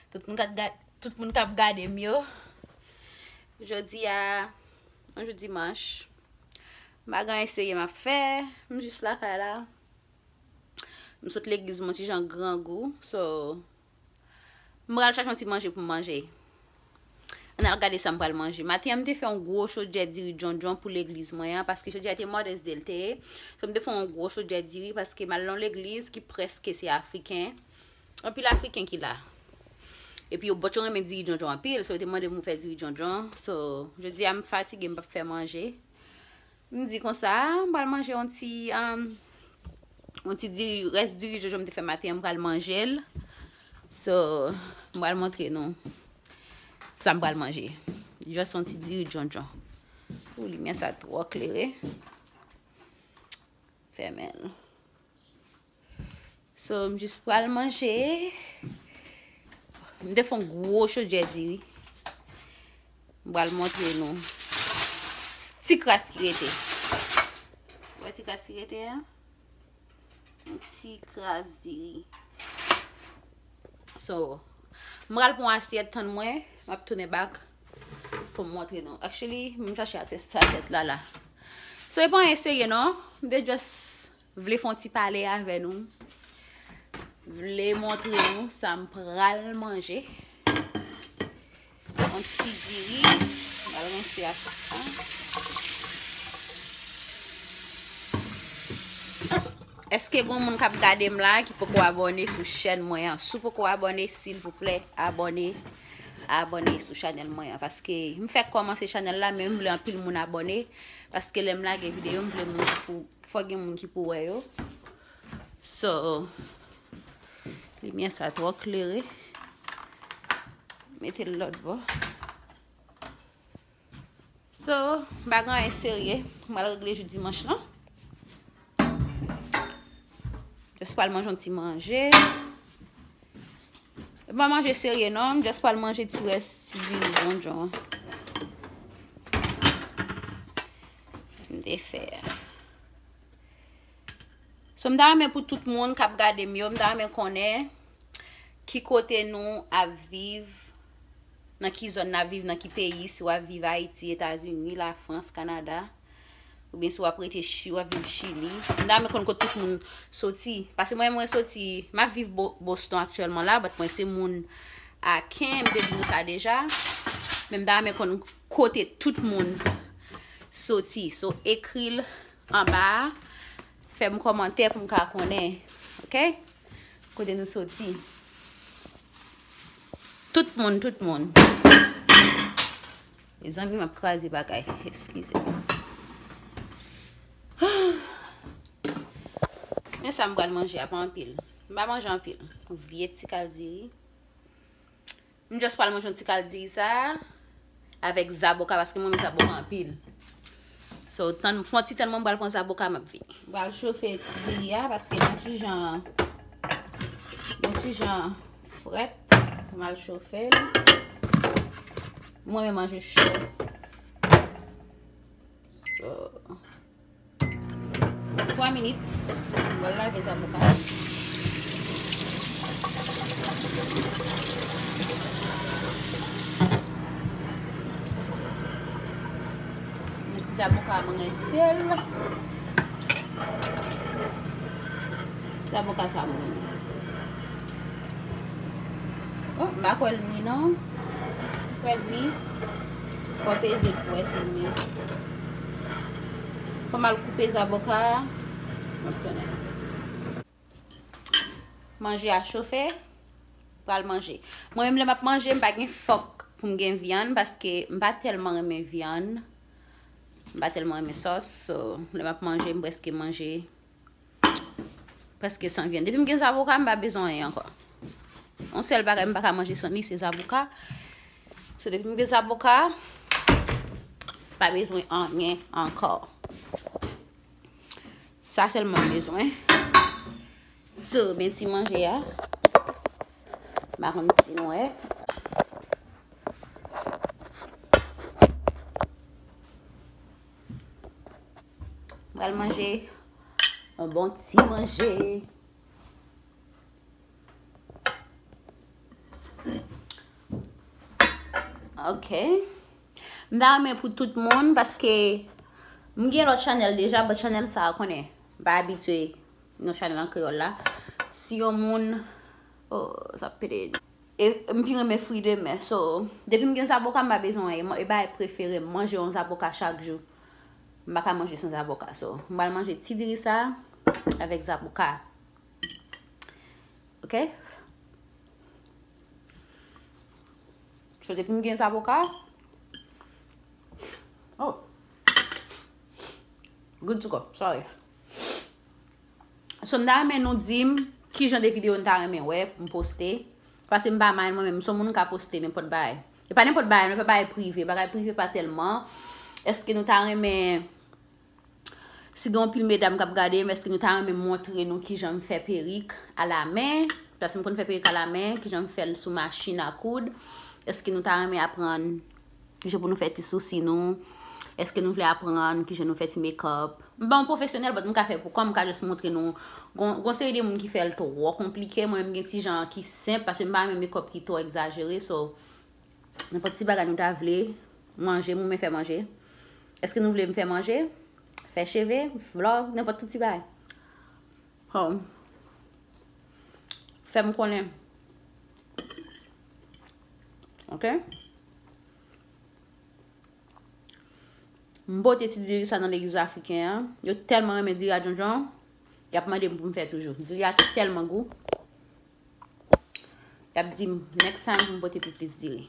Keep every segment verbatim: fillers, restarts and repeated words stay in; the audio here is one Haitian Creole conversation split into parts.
Tout moun k ap gad, tout moun k ap gade m yo. Jodi a, yon jou dimanch. M pa gen anyen serye m ap fè. M jis lakay la. M sot legliz, m yon ti jan grangou. So, m pral chache yon ti manje pou m manje. Ann al gade sa m pral manje. Maten an, m te fè yon gwo chodyè diri djondjon pou legliz mwen an, paske jodi a te Mother's Day l te ye. So, m te fè yon gwo chodyè diri paske m al nan yon legliz ki prèske se Afriken. Anpil Afriken ki la. Epi yo bòt yo renmen diri djondjon anpil, so yo te mande m pou fè diri djondjon. So, jodi a m fatige, m p ap fè manje. M di konsa, m pral manje yon ti, um, yon ti diri, rès diri djondjon m te fè maten an, m pral manje l. So, m pral montre nou sa m pral manje. Just yon ti diri djondjon. Ou, limyè sa twò klere. Fèmen l. So, m jis pral manje. M te fè yon gwo chodyè diri. M pral montre nou ti kras ki rete. Wè ti kras ki rete a? Yon ti kras diri. So, m pral pran asyèt, tann mwen, m ap tounen back pou m montre nou. Actually, m chache asyèt la la. So, e pa anyen serye non. M te just vle fè yon ti pale avè nou. Vle montre nou sa m pral manje. Yon ti diri. M pral rense a sa. Èske gon moun k ap gade m la ki poko abòne sou chèn mwen an? Si w poko abòne, silvouplè, abòne. Abòne sou chanèl mwen an. Paske m fèk kòmanse chanèl la, men m vle anpil moun abòne. Paske lè m lage videyo, m vle moun ki pou, fò gen moun ki pou wè yo. So, limyè sa twò klere. Mete l lòt bò. So, m pa gen anyen serye. M al regle jou dimanch lan. Just pral manje yon ti manje. E pa manje serye non, m just pral manje ti rès ti diri djondjon an. M te fè a. So, m ta renmen pou tout moun k ap gade m yo, m ta renmen konnen ki kote nou ap viv, nan ki zòn n ap viv, nan ki peyi, si w ap viv Ayiti, Etazini, Lafrans, Kanada, oubyen si w ap rete Chi-, w ap viv Chili. M ta renmen konn kote tout moun soti. Paske mwen, mwen soti, m ap viv Bo-, Boston aktyèlman la, but mwen se moun Aken, m te di nou sa deja. Men m ta renmen konn kote tout moun soti. So, ekri l anba a, fè m kòmantè pou m ka konnen, oke? Kote nou soti. Tout moun, tout moun. Mezanmi, m ap kraze bagay. Eskize m. Men sa m pral manje a pa anpil. M pa manje anpil. Yon vye ti kal diri. M just pral manje yon ti kal diri sa a avèk zaboka, paske mwen renmen zaboka anpil. So, tann, fè yon ti tann mwen, m pral pran zaboka, m ap vini. M pral chofe ti diri a, paske yon ti jan, yon ti jan frèt. M al chofe l. Mwen renmen manje cho. So, twa minit. Mwen lave zaboka. Mwen ti zaboka mwen rense l. Zaboka sa mwen. Oh, m pa kwè l mi non. M kwè l mi. Fò peze pou wè si l mi. Fò m al koupe zaboka a. M ap tounen. Manje a chofe. Pral manje. Mwen menm lè m ap manje, m pa gen fòk pou m gen vyann paske m pa tèlman renmen vyann. M pa tèlman renmen sòs. So, lè m ap manje, m prèske manje prèske san vyann. Depi m gen zaboka, m pa bezwen anyen ankò. Yon sèl bagay m pa ka manje san li, se zaboka. So, depi m gen zaboka, pa bezwen anyen ankò. Sa sèlman m bezwen. So, men ti manje a. M pa konn si nou wè. M pral manje yon bon ti manje. Ok. M ta renmen pou tout moun, paske m gen lòt chanèl deja, but chanèl sa a konnen, m pa abitye nan chanèl an kreyòl la. Si yon moun, oh, sa pede. E m pi renmen fri de mè. So, depi m gen zaboka, m pa bezwen anyen. E bagay prefere m, manje yon zaboka chak jou. M pa ka manje san zaboka. So, m pral manje ti diri sa avèk zaboka. Ok? So, depi m gen zaboka. Oh. Good to go. Sorry. So, m ta renmen nou di m ki jan de videyo nou ta renmen wè m poste. Paske m pa mind mwen menm, m se yon moun ka poste nenpòt bagay. E pa nenpòt bagay, non, e pa bagay prive. Bagay prive pa tèlman. Èske nou ta renmen, si gen yon pil medam k ap gade m, èske nou ta renmen montre nou ki jan m fè perik alamen? Paske m konn fè perik alamen, ki jan m fè l sou machin a koud. Èske nou ta renmen aprann ki jan pou nou fè ti sousi nou? Èske nou vle aprann ki jan nou fè ti make up? M pa yon pwofesyonèl, but m ka fè pou kò m, m ka just montre nou. Gon, gon seri de moun ki fè l twò konplike. Mwen menm, gen ti jan ki senp, paske m pa renmen make up ki twò egzajere. So, nenpòt ti bagay nou ta vle, manje, m renmen fè manje. Èske nou vle m fè manje? Fè cheve, vlog, nenpòt tout ti bagay. Oh. Fè m konnen. Ok? M pote ti diri sa nan legliz Afriken an. Yo tèlman renmen diri a djondjon, y ap mande m pou m fè toujou. Diri a tèlman gou. Y ap di m, next time, pou m pote pi plis diri.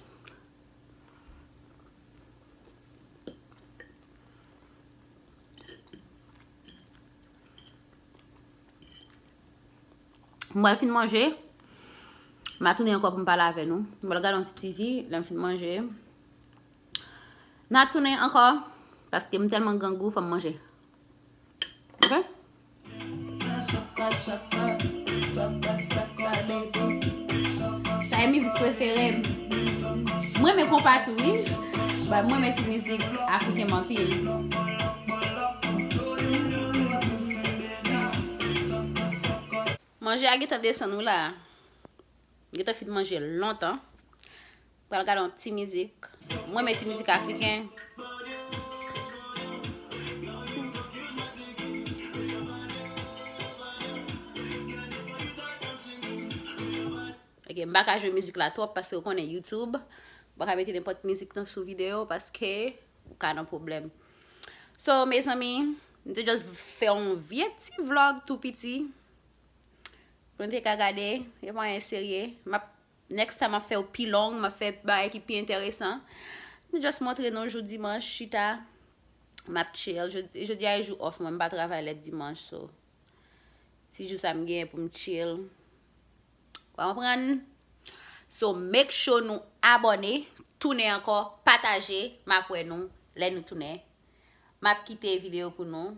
M pral fin manje. M a tounen ankò pou m pale avè nou. M pral gade yon ti T V, lè m fin manje. N a tounen ankò, paske m tèlman grangou, fò m manje. Ok? Sa e mizik prefere m. Mwen renmen konpa tou, wi. But mwen renmen ti mizik afriken m anpil. Manje a gentan desann wi la. Gentan fin manje lontan. Pral gade yon ti mizik. Mwen renmen ti mizik afriken. Ok, m pa ka jwe mizik la twòp paske ou konnen YouTube. M pa ka mete nenpòt mizik nan sou videyo paske ou ka nan pwoblèm. So, mezanmi, m te just fè yon vye ti vlog tou piti. Pou nou te ka gade, e pa anyen serye. M ap, next time, m ap fè yo pi long, m ap fè bagay ki pi enteresan. M just montre nou jou dimanch, chita, m ap chill. Jodi, jodi a e jou off mwen, m pa travay lè dimanch, so. Ti jou sa m genyen pou m chill. Ou konprann? So, make sure nou abòne, tounen ankò, pataje, m ap wè nou lè nou tounen. M ap kite videyo pou nou.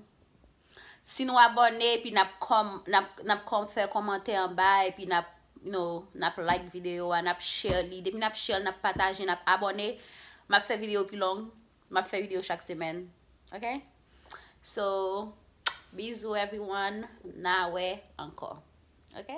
Si nou abòne, epi n ap kòm-, n ap, n ap kòm-, fè kòmantè anba, epi n ap, you know, n ap like videyo a, n ap share li. Depi n ap share, n ap pataje, n ap abòne, m ap fè videyo pi long. M ap fè videyo chak semèn. Ok? So, bizou everyone, n a wè ankò. Ok?